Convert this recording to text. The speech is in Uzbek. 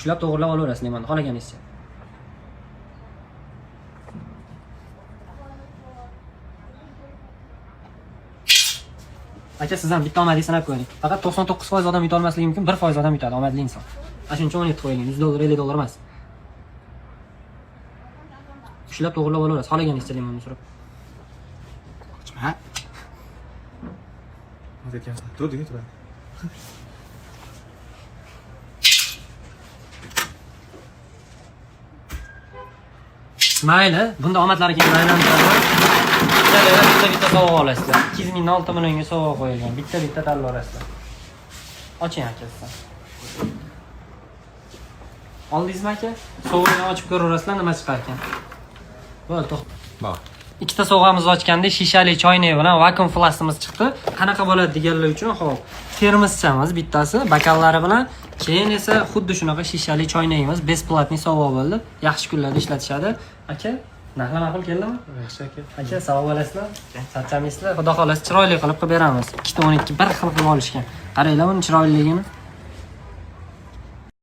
Ushlab to'g'irlab olaverasiz limonni xohlaganingizcha. Aka, siz ham bitta omadli sanab ko'ring. Faqat 99% odam yuta olmasligi mumkin, 1% odam yutadi, omadli inson. Ana shuning uchun 17 qo'ying, 100 dollar, 50 dollar emas. Ushlab to'g'irlab olaverasiz, xohlaganingizcha limonni surib. Ochma. Tur, deng, turadi. Mayli, bunda omadlari kelgan aylantiradi. Bittalar bitta bitta sovg'a olasizlar. 200 mingdan 6 millionga sovg'a qo'yilgan. Bitta bitta tanlayverasizlar. Oching aka siz. Oldingizmi aka? Sovg'ani ochib ko'raverasizlar, nima chiqar ekan. Bo'ldi, to'xta. Bor. Ikkita sovg'amizni ochganda shishali choynak bilan vakuum flaskamiz chiqdi. Qanaqa bo'ladi deganlar uchun, xo'p, termoschamiz bittasi bakallari bilan, keyin esa xuddi shunaqa shishali choynagimiz бесплатный sovg'a bo'ldi. Yaxshi kunlarda ishlatishadi. Aka, narxlar ma'qul keldimi? Yaxshi aka. Aka, sog' bo'lasizlar. Charchamaysizlar. Xudo xohlasa chiroyli qilib qilib beramiz. Ikkita 12 bir xil qilib olishgan. Qaranglar buni chiroyliligini.